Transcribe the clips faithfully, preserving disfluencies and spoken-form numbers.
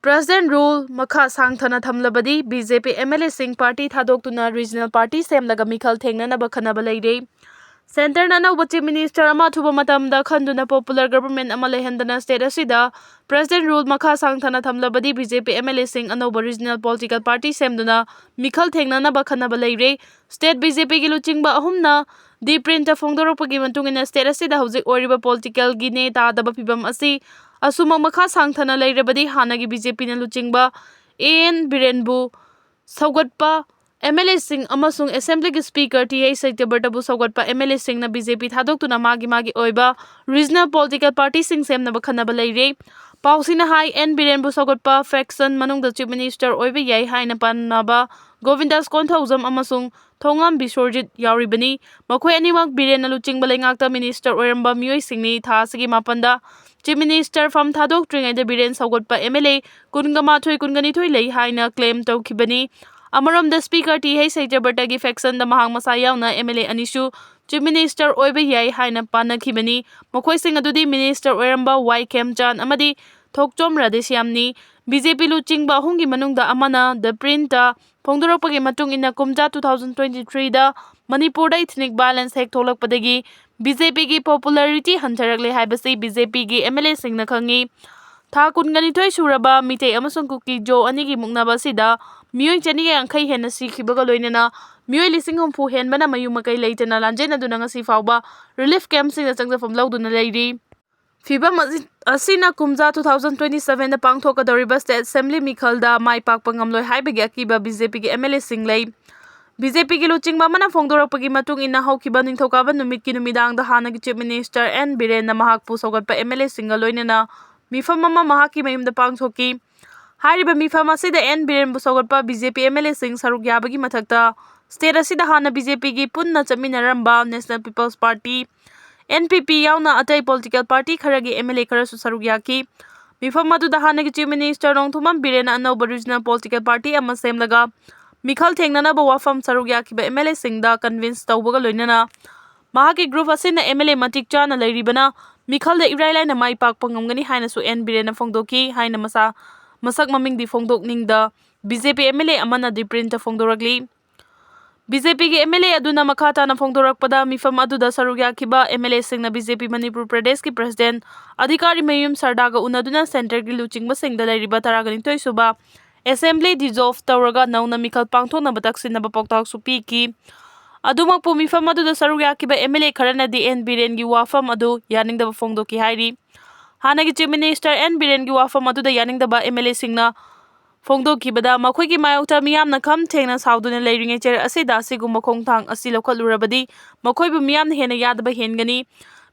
President rule ꯃꯈꯥ ꯁꯥꯡꯊꯅ ꯊꯝꯂꯕꯗꯤ B J P M L A ꯁꯤꯡ party ꯊꯥꯗꯣꯛꯇꯨꯅ regional party ꯁꯦꯝꯂꯒ ꯃꯤꯈꯜ ꯊꯦꯡꯅꯅꯕ ꯈꯟꯅꯕ ꯂꯩꯔꯦ꯫ Centre ꯅ ꯑꯅꯧꯕ Chief Minister ꯑꯃ ꯑꯊꯨꯕ ꯃꯇꯝꯗ ꯈꯟꯗꯨꯅ popular government ꯑꯃ ꯂꯩꯍꯟꯗꯅ state ꯑꯁꯤꯗ President rule ꯃꯈꯥ ꯁꯥꯡꯊꯅ ꯊꯝꯂꯕꯗꯤ B J P M L A ꯁꯤꯡ ꯑꯅꯧꯕ regional political party ꯁꯦꯝꯗꯨꯅ ꯃꯤꯈꯜ ꯊꯦꯡꯅꯅꯕ ꯈꯟꯅꯕ ꯂꯩꯔꯦ꯫ State B J P ꯒꯤ ꯂꯨꯆꯤꯡꯕ ꯑꯍꯨꯝꯅ The Print ꯇ ꯐꯣꯡꯗꯣꯔꯛꯄꯒꯤ ꯃꯇꯨꯡ ꯏꯟꯅ state ꯑꯁꯤꯗ ꯍꯧꯖꯤꯛ ꯑꯣꯏꯔꯤꯕ political ꯒꯤ ꯅꯦ ꯇꯥꯗꯕ ꯐꯤꯚꯝ ꯑꯁꯤ ꯑꯁꯨꯃꯛ ꯃꯈꯥ ꯁꯥꯡꯊꯅ ꯂꯩꯔꯕꯗꯤ ꯍꯥꯟꯅꯒꯤ B J P ꯅ ꯂꯨꯆꯤꯡꯕ A N ꯕꯤꯔꯦꯟꯕꯨ ꯁꯧꯒꯠꯄ M L A ꯁꯤꯡ ꯑꯃꯁꯨꯡ Assembly ꯒꯤ Speaker T H ꯁꯇ꯭ꯌꯕ꯭ꯔꯇꯕꯨ ꯁꯧꯒꯠꯄ M L A ꯁꯤꯡꯅ B J P ꯊꯥꯗꯣꯛꯇꯨꯅ ꯃꯥꯒꯤ ꯃꯥꯒꯤ ꯑꯣꯏꯕ regional political party ꯁꯤꯡ ꯁꯦꯝꯅꯕ ꯈꯟꯅꯕ ꯂꯩꯔꯦ꯫ ꯄꯥꯎꯁꯤꯡꯅ ꯍꯥꯏ, N ꯕꯤꯔꯦꯟꯕꯨ ꯁꯧꯒꯠꯄ faction ꯃꯅꯨꯡꯗ Chief Minister ꯑꯣꯏꯕ ꯌꯥꯏ ꯍꯥꯏꯅ ꯄꯟꯅꯕ ꯒꯣꯕꯤꯟꯗꯥꯁ ꯀꯣꯟꯊꯧꯖꯝ ꯑꯃꯁꯨꯡ ꯊꯣꯉꯥꯝ ꯕꯤꯁ꯭ꯋꯔꯖꯤꯠ ꯌꯥꯎꯔꯤꯕꯅꯤ꯫ ꯃꯈꯣꯏ ꯑꯅꯤꯃꯛ ꯕꯤꯔꯦꯟꯅ ꯂꯨꯆꯤꯡꯕ ꯂꯩꯉꯥꯛꯇ minister ꯑꯣꯏꯔꯝꯕ ꯃꯤꯑꯣꯏꯁꯤꯡꯅꯤ꯫ ꯊꯥ ꯑꯁꯤꯒꯤ ꯃꯥꯄꯟꯗ Chief Minister ꯐꯝ ꯊꯥꯗꯣꯛꯇ꯭ꯔꯤꯉꯩꯗ ꯕꯤꯔꯦꯟ ꯁꯧꯒꯠꯄ M L A ꯀꯨꯟꯒ ꯃꯥꯊꯣꯏ, ꯀꯨꯟꯒ ꯅꯤꯊꯣꯏ ꯂꯩ ꯍꯥꯏꯅ claim ꯇꯧꯈꯤꯕꯅꯤ꯫ ꯑꯃꯔꯣꯝꯗ Speaker T H ꯁꯇ꯭ꯌꯕ꯭ꯔꯇꯒꯤ faction ꯗ ꯃꯍꯥꯛ ꯃꯁꯥ ꯌꯥꯎꯅ M L A ꯑꯅꯤꯁꯨ Chief Minister ꯑꯣꯏꯕ ꯌꯥꯏ ꯍꯥꯏꯅ ꯄꯥꯅꯈꯤꯕꯅꯤ꯫ ꯃꯈꯣꯏꯁꯤꯡ ꯑꯗꯨꯗꯤ minister ꯑꯣꯏꯔꯝꯕ ꯋꯥꯏ ꯈꯦꯝꯆꯥꯟ ꯑꯃꯗꯤ ꯊꯣꯛꯆꯣꯝ ꯔꯥꯙꯦꯁ꯭ꯌꯥꯝꯅꯤ꯫ B J P ꯂꯨꯆꯤꯡꯕ ꯑꯍꯨꯝꯒꯤ ꯃꯅꯨꯡꯗ ꯑꯃꯅ The Print ꯇ ꯐꯣꯡꯗꯣꯔꯛꯄꯒꯤ ꯃꯇꯨꯡ ꯏꯟꯅ ꯀꯨꯝꯖꯥ two thousand twenty three ꯗ ꯃꯅꯤꯄꯨꯔꯗ ethnic violence ꯍꯦꯛ ꯊꯣꯛꯂꯛꯄꯗꯒꯤ B J P ꯒꯤ popularity ꯍꯟꯊꯔꯛꯂꯦ ꯍꯥꯏꯕꯁꯤ B J P ꯒꯤ M L A ꯁꯤꯡꯅ ꯈꯪꯏ꯫ ꯊꯥ ꯀꯨꯟꯒ ꯅꯤꯊꯣꯏ ꯁꯨꯔꯕ ꯃꯤꯇꯩ ꯑꯃꯁꯨꯡ ꯀꯨꯀꯤ ꯖꯣ ꯑꯅꯤꯒꯤ ꯃꯨꯛꯅꯕ ꯑꯁꯤꯗ ꯃꯤꯑꯣꯏ ꯆꯅꯤꯒ ꯌꯥꯡꯈꯩ ꯍꯦꯟꯅ ꯁꯤꯈꯤꯕꯒ ꯂꯣꯏꯅꯅ ꯃꯤꯑꯣꯏ ꯂꯤꯁꯤꯡ ꯍꯨꯝꯐꯨ ꯍꯦꯟꯕꯅ ꯃꯌꯨꯝ ꯃꯀꯩ ꯂꯩꯇꯅ ꯂꯥꯟꯖꯦꯟꯅꯗꯨꯅ ꯉꯁꯤ ꯐꯥꯎꯕ relief camp ꯁꯤꯡꯗ ꯆꯪꯖꯐꯝ ꯂꯧꯗꯨꯅ ꯂꯩꯔꯤ꯫ ꯐꯤꯚꯝ ꯑꯁꯤ-, ꯑꯁꯤꯅ ꯀꯨꯝꯖꯥ two thousand twenty seven ꯗ ꯄꯥꯡꯊꯣꯛꯀꯗꯧꯔꯤꯕ state assembly ꯃꯤꯈꯜꯗ ꯃꯥꯏ ꯄꯥꯛꯄ ꯉꯝꯂꯣꯏ ꯍꯥꯏꯕꯒꯤ ꯑꯀꯤꯕ B J P ꯒꯤ M L A ꯁꯤꯡ ꯂꯩ꯫ B J P ꯒꯤ ꯂꯨꯆꯤꯡꯕ ꯑꯃꯅ ꯐꯣꯡꯗꯣꯔꯛꯄꯒꯤ ꯃꯇꯨꯡ ꯏꯟꯅ, ꯍꯧꯈꯤꯕ ꯅꯤꯡꯊꯧꯀꯥꯕ ꯅꯨꯃꯤꯠꯀꯤ ꯅꯨꯃꯤꯗꯥꯡꯗ ꯍꯥꯟꯅꯒꯤ Chief Minister N ꯕꯤꯔꯦꯟꯅ ꯃꯍꯥꯛꯄꯨ ꯁꯧꯒꯠꯄ M L A ꯁꯤꯡꯒ ꯂꯣꯏꯅꯅ ꯃꯤꯐꯝ ꯑꯃ ꯃꯍꯥꯛꯀꯤ ꯃꯌꯨꯝꯗ ꯄꯥꯡꯊꯣꯛꯈꯤ꯫ ꯍꯥꯏꯔꯤꯕ ꯃꯤꯐꯝ ꯑꯁꯤꯗ N ꯕꯤꯔꯦꯟꯕꯨ ꯁꯧꯒꯠꯄ B J P M L A ꯁꯤꯡ ꯁꯔꯨꯛ ꯌꯥꯕꯒꯤ ꯃꯊꯛꯇ, state ꯑꯁꯤꯗ ꯍꯥꯟꯅ B J P ꯒꯤ ꯄꯨꯟꯅ ꯆꯠꯃꯤꯟꯅꯔꯝꯕ National People's Party, N P P, ꯌꯥꯎꯅ ꯑꯇꯩ political party ꯈꯔꯒꯤ M L A ꯈꯔꯁꯨ ꯁꯔꯨꯛ ꯌꯥꯈꯤ꯫ ꯃꯤꯐꯝ ꯑꯗꯨꯗ ꯍꯥꯟꯅꯒꯤ Chief Minister ꯅꯣꯡꯊꯣꯝꯕꯝ ꯕꯤꯔꯦꯟꯅ ꯑꯅꯧꯕ regional political party ꯑꯃ ꯁꯦꯝꯂꯒ ꯃꯤꯈꯜ ꯊꯦꯡꯅꯅꯕ ꯋꯥꯐꯝ ꯁꯔꯨꯛ ꯌꯥꯈꯤꯕ M L A ꯁꯤꯡꯗ convince ꯇꯧꯕꯒ ꯂꯣꯏꯅꯅ ꯃꯍꯥꯛꯀꯤ group ꯑꯁꯤꯅ M L A ꯃꯇꯤꯛ ꯆꯥꯅ ꯂꯩꯔꯤꯕꯅ ꯃꯤꯈꯜꯗ ꯏꯔꯥꯏ ꯂꯥꯏꯅ ꯃꯥꯏ ꯄꯥꯛꯄ ꯉꯝꯒꯅꯤ ꯍꯥꯏꯅꯁꯨ N ꯕꯤꯔꯦꯟꯅ ꯐꯣꯡꯗꯣꯛꯈꯤ ꯍꯥꯏꯅ ꯃꯁꯥ, ꯃꯁꯛ ꯃꯃꯤꯡꯗꯤ ꯐꯣꯡꯗꯣꯛꯅꯤꯡꯗ B J P M L A ꯑꯃꯅ ꯗꯤꯄ꯭ꯔꯤꯟꯇ ꯐꯣꯡꯗꯣꯔꯛꯂꯤ꯫ ꯕꯤ ꯖꯦ ꯄꯤꯒꯤ ꯑꯦꯝ ꯑꯦꯜ ꯑꯦ ꯑꯗꯨꯅ ꯃꯈꯥ ꯇꯥꯅ ꯐꯣꯡꯗꯣꯔꯛꯄꯗ, ꯃꯤꯐꯝ ꯑꯗꯨꯗ ꯁꯔꯨꯛ ꯌꯥꯈꯤꯕ ꯑꯦꯝ ꯑꯦꯜ ꯑꯦꯁꯤꯡꯅ ꯕꯤ ꯖꯦ ꯄꯤ ꯃꯅꯤꯄꯨꯔ ꯄ꯭ꯔꯗꯦꯁꯀꯤ ꯄ꯭ꯔꯁꯤꯗꯦꯟ ꯑꯙꯤꯀꯥꯔꯤ ꯃꯌꯨꯝ ꯁꯔꯗꯥꯒ ꯎꯅꯗꯨꯅ ꯁꯦꯟꯇꯔꯒꯤ ꯂꯨꯆꯤꯡꯕꯁꯤꯡꯗ ꯂꯩꯔꯤꯕ ꯇꯔꯥꯒ ꯅꯤꯊꯣꯏ ꯁꯨꯕ ꯑꯦꯁꯦꯝꯕ꯭ꯂꯤ ꯗꯤꯖꯣꯜꯚ ꯇꯧꯔꯒ ꯅꯧꯅ ꯃꯤꯈꯜ ꯄꯥꯡꯊꯣꯛꯅꯕ ꯇꯛꯁꯤꯟꯅꯕ ꯄꯥꯎꯇꯥꯛꯁꯨ ꯄꯤꯈꯤ꯫ ꯑꯗꯨꯃꯛꯄꯨ, ꯃꯤꯐꯝ ꯑꯗꯨꯗ ꯁꯔꯨꯛ ꯌꯥꯈꯤꯕ ꯑꯦꯝ ꯑꯦꯜ ꯑꯦ ꯈꯔꯅꯗꯤ ꯑꯦꯟ ꯕꯤꯔꯦꯟꯒꯤ ꯋꯥꯐꯝ ꯑꯗꯨ ꯌꯥꯅꯤꯡꯗꯕ ꯐꯣꯡꯗꯣꯛꯈꯤ ꯍꯥꯏꯔꯤ꯫ ꯍꯥꯟꯅꯒꯤ ꯆꯤꯐ ꯃꯤꯅꯤꯁꯇꯔ ꯑꯦꯟ ꯕꯤꯔꯦꯟꯒꯤ ꯋꯥꯐꯝ ꯑꯗꯨꯗ ꯌꯥꯅꯤꯡꯗꯕ ꯑꯦꯝ ꯑꯦꯜ ꯑꯦꯁꯤꯡꯅ ꯐꯣꯡꯗꯣꯛꯈꯤꯕꯗ, ꯃꯈꯣꯏꯒꯤ ꯃꯥꯌꯣꯛꯇ ꯃꯤꯌꯥꯝꯅ ꯈꯝ ꯊꯦꯡꯅ ꯁꯥꯎꯗꯨꯅ ꯂꯩꯔꯤꯉꯩ ꯆꯦꯔ ꯑꯁꯤꯗ ꯑꯁꯤꯒꯨꯝꯕ ꯈꯣꯡꯊꯥꯡ ꯑꯁꯤ ꯂꯧꯈꯠꯂꯨꯔꯕꯗꯤ ꯃꯈꯣꯏꯕꯨ ꯃꯤꯌꯥꯝꯅ ꯍꯦꯟꯅ ꯌꯥꯗꯕ ꯍꯦꯟꯒꯅꯤ꯫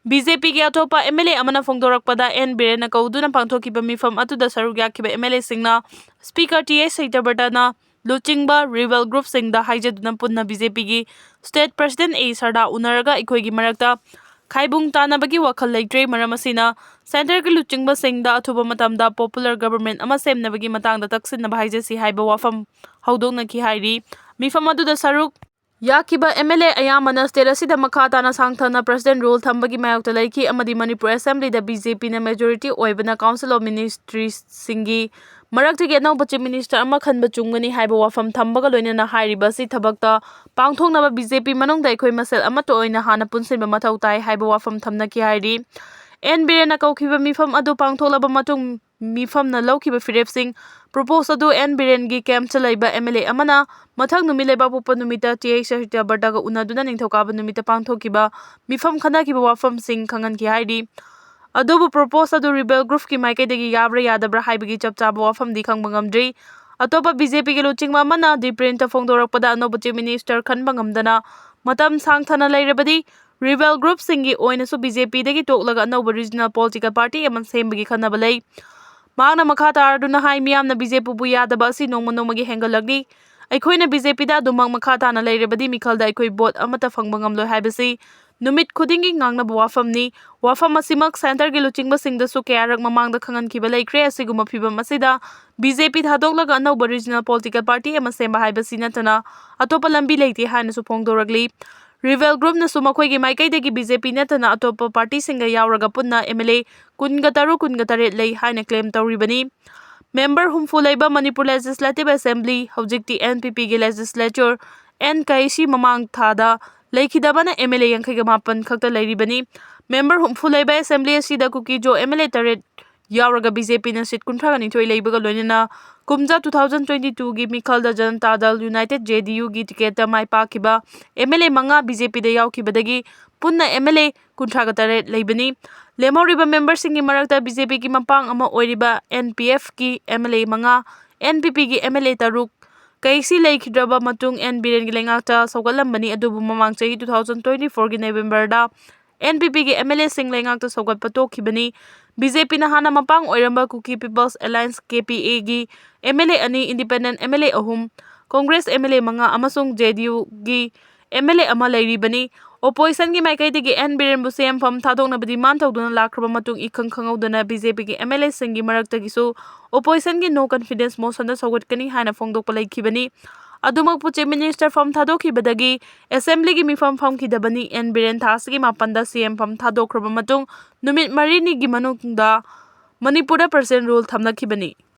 ꯕꯤ ꯖꯦ ꯄꯤꯒꯤ ꯑꯇꯣꯞꯄ ꯑꯦꯝ ꯑꯦꯜ ꯑꯦ ꯑꯃꯅ ꯐꯣꯡꯗꯣꯔꯛꯄꯗ, ꯑꯦꯟ ꯕꯤꯔꯦꯟꯅ ꯀꯧꯗꯨꯅ ꯄꯥꯡꯊꯣꯛꯈꯤꯕ ꯃꯤꯐꯝ ꯑꯗꯨꯗ ꯁꯔꯨꯛ ꯌꯥꯈꯤꯕ ꯑꯦꯝ ꯑꯦꯜ ꯑꯦꯁꯤꯡꯅ ꯁ꯭ꯄꯤꯀꯔ ꯇꯤ ꯑꯩꯆ ꯁꯇ꯭ꯌꯕ꯭ꯔꯇꯅ ꯂꯨꯆꯤꯡꯕ ꯔꯤꯕꯦꯜ ꯒ꯭ꯔꯨꯞꯁꯤꯡꯗ ꯍꯥꯏꯖꯗꯨꯅ ꯄꯨꯟꯅ ꯕꯤ ꯖꯦ ꯄꯤꯒꯤ ꯁ꯭ꯇꯦꯠ ꯄ꯭ꯔꯁꯤꯗꯦꯟ ꯑꯦ ꯁꯔꯗꯥ ꯎꯅꯔꯒ ꯑꯩꯈꯣꯏꯒꯤ ꯃꯔꯛꯇ ꯈꯥꯏꯕꯨꯡ ꯇꯥꯅꯕꯒꯤ ꯋꯥꯈꯜ ꯂꯩꯇ꯭ꯔꯦ꯫ ꯃꯔꯝ ꯑꯁꯤꯅ ꯁꯦꯟꯇꯔꯒꯤ ꯂꯨꯆꯤꯡꯕꯁꯤꯡꯗ ꯑꯊꯨꯕ ꯃꯇꯝꯗ ꯄꯣꯄꯨꯂꯔ ꯒꯕꯔꯃꯦꯟ ꯑꯃ ꯁꯦꯝꯅꯕꯒꯤ ꯃꯇꯥꯡꯗ ꯇꯛꯁꯤꯟꯅꯕ ꯍꯥꯏꯖꯁꯤ ꯍꯥꯏꯕ ꯋꯥꯐꯝ ꯍꯧꯗꯣꯛꯅꯈꯤ ꯍꯥꯏꯔꯤ꯫ ꯃꯤꯐꯝ ꯑꯗꯨꯗ ꯁꯔꯨꯛ ꯌꯥꯈꯤꯕ ꯑꯦꯝ ꯑꯦꯜ ꯑꯦ ꯑꯌꯥꯝꯕꯅ ꯁ꯭ꯇꯦꯠ ꯑꯁꯤꯗ ꯃꯈꯥ ꯇꯥꯅ ꯁꯥꯡꯊꯅ ꯄ꯭ꯔꯁꯤꯗꯦꯟ ꯔꯨꯜ ꯊꯝꯕꯒꯤ ꯃꯥꯌꯣꯛꯇ ꯂꯩꯈꯤ ꯑꯃꯗꯤ ꯃꯅꯤꯄꯨꯔ ꯑꯦꯁꯦꯝꯕ꯭ꯂꯤꯗ ꯕꯤ ꯖꯦ ꯄꯤꯅ ꯃꯦꯖꯣꯔꯤꯇꯤ ꯑꯣꯏꯕꯅ ꯀꯥꯎꯟꯁꯤꯜ ꯑꯣꯐ ꯃꯤꯅꯤꯁꯇ꯭ꯔꯤꯁꯤꯡꯒꯤ ꯃꯔꯛꯇꯒꯤ ꯑꯅꯧꯕ ꯆꯤꯐ ꯃꯤꯅꯤꯁꯇꯔ ꯑꯃ ꯈꯟꯕ ꯆꯨꯝꯒꯅꯤ ꯍꯥꯏꯕ ꯋꯥꯐꯝ ꯊꯝꯕꯒ ꯂꯣꯏꯅꯅ ꯍꯥꯏꯔꯤꯕ ꯑꯁꯤ ꯊꯕꯛꯇ ꯄꯥꯡꯊꯣꯛꯅꯕ ꯕꯤ ꯖꯦ ꯄꯤ ꯃꯅꯨꯡꯗ ꯑꯩꯈꯣꯏ ꯃꯁꯦꯜ ꯑꯃꯠꯇ ꯑꯣꯏꯅ ꯍꯥꯟꯅ ꯄꯨꯟꯁꯤꯟꯕ ꯃꯊꯧ ꯇꯥꯏ ꯍꯥꯏꯕ ꯋꯥꯐꯝ ꯊꯝꯅꯈꯤ ꯍꯥꯏꯔꯤ꯫ ꯑꯦꯟ ꯕꯤꯔꯦꯟꯅ ꯀꯧꯈꯤꯕ ꯃꯤꯐꯝ ꯑꯗꯨ ꯄꯥꯡꯊꯣꯛꯂꯕ ꯃꯇꯨꯡ ꯃꯤꯐꯝꯅ ꯂꯧꯈꯤꯕ ꯐꯤꯔꯦꯞꯁꯤꯡ ꯄ꯭ꯔꯣꯄꯣꯁ ꯑꯗꯨ ꯑꯦꯟ ꯕꯤꯔꯦꯟꯒꯤ ꯀꯦꯝꯞꯇ ꯂꯩꯕ ꯑꯦꯝ ꯑꯦꯜ ꯑꯦ ꯑꯃꯅ ꯃꯊꯪ ꯅꯨꯃꯤꯠ ꯂꯩꯕꯥꯛꯄꯣꯛꯄ ꯅꯨꯃꯤꯠꯇ ꯇꯤ ꯑꯩꯆ ꯁꯇ꯭ꯌꯕ꯭ꯔꯇꯒ ꯎꯅꯗꯨꯅ ꯅꯤꯡꯊꯧꯀꯥꯕ ꯅꯨꯃꯤꯠꯇ ꯄꯥꯡꯊꯣꯛꯈꯤꯕ ꯃꯤꯐꯝ ꯈꯟꯅꯈꯤꯕ ꯋꯥꯐꯝꯁꯤꯡ ꯈꯪꯍꯟꯈꯤ ꯍꯥꯏꯔꯤ꯫ ꯑꯗꯨꯕꯨ ꯄ꯭ꯔꯣꯄꯣꯁ ꯑꯗꯨ ꯔꯤꯕꯦꯜ ꯒ꯭ꯔꯨꯞꯀꯤ ꯃꯥꯏꯀꯩꯗꯒꯤ ꯌꯥꯕ꯭ꯔꯥ ꯌꯥꯗꯕ꯭ꯔꯥ ꯍꯥꯏꯕꯒꯤ ꯆꯞ ꯆꯥꯕ ꯋꯥꯐꯝꯗꯤ ꯈꯪꯕ ꯉꯝꯗ꯭ꯔꯤ꯫ ꯑꯇꯣꯞꯄ ꯕꯤ ꯖꯦ ꯄꯤꯒꯤ ꯂꯨꯆꯤꯡꯕ ꯑꯃꯅ ꯗꯤꯄ꯭ꯔꯤꯟꯇ ꯐꯣꯡꯗꯣꯔꯛꯄꯗ ꯑꯅꯧꯕ ꯆꯤꯐ ꯃꯤꯅꯤꯁꯇꯔ ꯈꯟꯕ ꯉꯝꯗꯅ ꯃꯇꯝ ꯁꯥꯡꯊꯅ ꯂꯩꯔꯕꯗꯤ ꯔꯤꯕꯦꯜ ꯒ꯭ꯔꯨꯞꯁꯤꯡꯒꯤ ꯑꯣꯏꯅꯁꯨ ꯕꯤ ꯖꯦ ꯄꯤꯗꯒꯤ ꯇꯣꯛꯂꯒ ꯑꯅꯧꯕ ꯔꯤꯖꯅꯦꯜ ꯄꯣꯂꯤꯇꯤꯀꯦꯜ ꯄꯥꯔꯇꯤ ꯑꯃ ꯁꯦꯝꯕꯒꯤ ꯈꯟꯅꯕ ꯂꯩ꯫ ꯃꯍꯥꯛꯅ ꯃꯈꯥ ꯇꯥꯔꯗꯨꯅ ꯍꯥꯏ, ꯃꯤꯌꯥꯝꯅ ꯕꯤ ꯖꯦ ꯄꯤꯕꯨ ꯌꯥꯗꯕ ꯑꯁꯤ ꯅꯣꯡꯃ ꯅꯣꯡꯃꯒꯤ ꯍꯦꯟꯒꯠꯂꯛꯂꯤ꯫ ꯑꯩꯈꯣꯏꯅ ꯕꯤ ꯖꯦ ꯄꯤꯗ ꯑꯗꯨꯃꯛ ꯃꯈꯥ ꯇꯥꯅ ꯂꯩꯔꯕꯗꯤ ꯃꯤꯈꯜꯗ ꯑꯩꯈꯣꯏ ꯚꯣꯠ ꯑꯃꯠꯇ ꯐꯪꯕ ꯉꯝꯂꯣꯏ ꯍꯥꯏꯕꯁꯤ ꯅꯨꯃꯤꯠ ꯈꯨꯗꯤꯡꯒꯤ ꯉꯥꯡꯅꯕ ꯋꯥꯐꯝꯅꯤ꯫ ꯋꯥꯐꯝ ꯑꯁꯤꯃꯛ ꯁꯦꯟꯇꯔꯒꯤ ꯂꯨꯆꯤꯡꯕꯁꯤꯡꯗꯁꯨ ꯀꯌꯥꯔꯛ ꯃꯃꯥꯡꯗ ꯈꯪꯍꯟꯈꯤꯕ ꯂꯩꯈ꯭ꯔꯦ꯫ ꯑꯁꯤꯒꯨꯝꯕ ꯐꯤꯚꯝ ꯑꯁꯤꯗ ꯕꯤ ꯖꯦ ꯄꯤ ꯊꯥꯗꯣꯛꯂꯒ ꯑꯅꯧꯕ ꯔꯤꯖꯅꯦꯜ ꯄꯣꯂꯤꯇꯤꯀꯦꯜ ꯄꯥꯔꯇꯤ ꯑꯃ ꯁꯦꯝꯕ ꯍꯥꯏꯕꯁꯤ ꯅꯠꯇꯅ ꯑꯇꯣꯞꯄ ꯂꯝꯕꯤ ꯂꯩꯇꯦ ꯍꯥꯏꯅꯁꯨ ꯐꯣꯡꯗꯣꯔꯛꯂꯤ꯫ ꯔꯤꯕꯦꯜ ꯒ꯭ꯔꯨꯞꯅꯁꯨ ꯃꯈꯣꯏꯒꯤ ꯃꯥꯏꯀꯩꯗꯒꯤ ꯕꯤ ꯖꯦ ꯄꯤ ꯅꯠꯇꯅ ꯑꯇꯣꯞꯄ ꯄꯥꯔꯇꯤꯁꯤꯡꯒ ꯌꯥꯎꯔꯒ ꯄꯨꯟꯅ ꯑꯦꯝ ꯑꯦꯜ ꯑꯦ ꯀꯨꯟꯒ ꯇꯔꯨꯛ, ꯀꯨꯟꯒ ꯇꯔꯦꯠ ꯂꯩ ꯍꯥꯏꯅ ꯀ꯭ꯂꯦꯝ ꯇꯧꯔꯤꯕꯅꯤ꯫ ꯃꯦꯝꯕꯔ ꯍꯨꯝꯐꯨ ꯂꯩꯕ ꯃꯅꯤꯄꯨꯔ ꯂꯦꯖꯤꯁꯂꯦꯇꯤꯚ ꯑꯦꯁꯦꯝꯕ꯭ꯂꯤ, ꯍꯧꯖꯤꯛꯇꯤ ꯑꯦꯟ ꯄꯤ ꯄꯤꯒꯤ ꯂꯦꯖꯤꯁꯂꯦꯆꯔ, ꯑꯦꯟ ꯀꯩꯁꯤ ꯃꯃꯥꯡ ꯊꯥꯗ ꯂꯩꯈꯤꯗꯕꯅ ꯑꯦꯝ ꯑꯦꯜ ꯑꯦ ꯌꯥꯡꯈꯩꯒ ꯃꯥꯄꯟ ꯈꯛꯇ ꯂꯩꯔꯤꯕꯅꯤ꯫ ꯃꯦꯝꯕꯔ ꯍꯨꯝꯐꯨ ꯂꯩꯕ ꯑꯦꯁꯦꯝꯕ꯭ꯂꯤ ꯑꯁꯤꯗ ꯀꯨꯀꯤꯖꯣ ꯑꯦꯝ ꯑꯦꯜ ꯑꯦ ꯇꯔꯦꯠ ꯌꯥꯎꯔꯒ ꯕꯤ ꯖꯦ ꯄꯤꯅ ꯁꯤꯠ ꯀꯨꯟꯊ꯭ꯔꯥꯒ ꯅꯤꯊꯣꯏ ꯂꯩꯕꯒ ꯂꯣꯏꯅꯅ ꯀꯨꯝꯖꯥ two thousand twenty twoꯒꯤ ꯃꯤꯈꯜꯗ ꯖꯅꯇꯥ ꯗꯜ ꯌꯨꯅꯥꯏꯇꯦꯗ, ꯖꯦ ꯗꯤ ꯌꯨꯒꯤ ꯇꯤꯀꯦꯠꯇ ꯃꯥꯏ ꯄꯥꯛꯈꯤꯕ ꯑꯦꯝ ꯑꯦꯜ ꯑꯦ ꯃꯉꯥ ꯕꯤ ꯖꯦ ꯄꯤꯗ ꯌꯥꯎꯈꯤꯕꯗꯒꯤ ꯄꯨꯟꯅ ꯑꯦꯝ ꯑꯦꯜ ꯑꯦ ꯀꯨꯟꯊ꯭ꯔꯥꯒ ꯇꯔꯦꯠ ꯂꯩꯕꯅꯤ꯫ ꯂꯦꯝꯍꯧꯔꯤꯕ ꯃꯦꯝꯕꯔꯁꯤꯡꯒꯤ ꯃꯔꯛꯇ ꯕꯤ ꯖꯦ ꯄꯤꯒꯤ ꯃꯄꯥꯡ ꯑꯃ ꯑꯣꯏꯔꯤꯕ ꯑꯦꯟ ꯄꯤ ꯑꯦꯐꯀꯤ ꯑꯦꯝ ꯑꯦꯜ ꯑꯦ ꯃꯉꯥ, ꯑꯦꯟ ꯄꯤ ꯄꯤꯒꯤ ꯑꯦꯝ ꯑꯦꯜ ꯑꯦ ꯇꯔꯨꯛ, ꯀꯩꯁꯤ ꯂꯩꯈꯤꯗ꯭ꯔꯕ ꯃꯇꯨꯡ ꯑꯦꯟ ꯕꯤꯔꯦꯟꯒꯤ ꯂꯩꯉꯥꯛꯇ ꯁꯧꯒꯠꯂꯝꯕꯅꯤ꯫ ꯑꯗꯨꯕꯨ ꯃꯃꯥꯡ ꯆꯍꯤ two thousand twenty fourꯒꯤ ꯅꯕꯦꯝꯕꯔꯗ ꯑꯦꯟ ꯄꯤ ꯄꯤꯒꯤ ꯑꯦꯝ ꯑꯦꯜ ꯑꯦꯁꯤꯡ ꯂꯩꯉꯥꯛꯇ ꯁꯧꯒꯠꯄ ꯇꯣꯛꯈꯤꯕꯅꯤ꯫ ꯕꯤ ꯖꯦ ꯄꯤꯅ ꯍꯥꯟꯅ ꯃꯄꯥꯡ ꯑꯣꯏꯔꯝꯕ ꯀꯨꯀꯤ ꯄꯤꯄꯜꯁ ꯑꯦꯂꯥꯌꯟꯁ, ꯀꯦ ꯄꯤ ꯑꯦꯒꯤ ꯑꯦꯝ ꯑꯦꯜ ꯑꯦ ꯑꯅꯤ, ꯏꯟꯗꯤꯄꯦꯟꯗꯦꯟꯠ ꯑꯦꯝ ꯑꯦꯜ ꯑꯦ ꯑꯍꯨꯝ, ꯀꯣꯡꯒ꯭ꯔꯦꯁ ꯑꯦꯝ ꯑꯦꯜ ꯑꯦ ꯃꯉꯥ ꯑꯃꯁꯨꯡ ꯖꯦ ꯗꯤ ꯌꯨꯒꯤ ꯑꯦꯝ ꯑꯦꯜ ꯑꯦ ꯑꯃ ꯂꯩꯔꯤꯕꯅꯤ꯫ ꯑꯣꯄꯣꯖꯤꯁꯟꯒꯤ ꯃꯥꯏꯀꯩꯗꯒꯤ ꯑꯦꯟ ꯕꯤꯔꯦꯟꯕꯨ ꯁꯤ ꯑꯦꯝ ꯐꯝ ꯊꯥꯗꯣꯛꯅꯕ ꯗꯤꯃꯥꯟ ꯇꯧꯗꯨꯅ ꯂꯥꯛꯈ꯭ꯔꯕ ꯃꯇꯨꯡ, ꯏꯈꯪ ꯈꯪꯍꯧꯗꯅ ꯕꯤ ꯖꯦ ꯄꯤꯒꯤ ꯑꯦꯝ ꯑꯦꯜ ꯑꯦꯁꯤꯡꯒꯤ ꯃꯔꯛꯇꯒꯤꯁꯨ ꯑꯣꯄꯣꯖꯤꯁꯟꯒꯤ ꯅꯣ ꯀꯟꯐꯤꯗꯦꯟꯁ ꯃꯣꯁꯟꯗ ꯁꯧꯒꯠꯀꯅꯤ ꯍꯥꯏꯅ ꯐꯣꯡꯗꯣꯛꯄ ꯂꯩꯈꯤꯕꯅꯤ꯫ ꯑꯗꯨꯃꯛꯄꯨ, ꯆꯤꯐ ꯃꯤꯅꯤꯁꯇꯔ ꯐꯝ ꯊꯥꯗꯣꯛꯈꯤꯕꯗꯒꯤ ꯑꯦꯁꯦꯝꯕ꯭ꯂꯤꯒꯤ ꯃꯤꯐꯝ ꯐꯝꯈꯤꯗꯕꯅꯤ꯫ ꯑꯦꯟ ꯕꯤꯔꯦꯟ ꯊꯥ ꯑꯁꯤꯒꯤ ꯃꯥꯄꯟꯗ ꯁꯤ ꯑꯦꯝ ꯐꯝ ꯊꯥꯗꯣꯛꯈ꯭ꯔꯕ ꯃꯇꯨꯡ ꯅꯨꯃꯤꯠ ꯃꯔꯤꯅꯤꯒꯤ ꯃꯅꯨꯡꯗ ꯃꯅꯤꯄꯨꯔꯗ ꯄ꯭ꯔꯁꯤꯗꯦꯟ ꯔꯨꯜ ꯊꯝꯂꯛꯈꯤꯕꯅꯤ꯫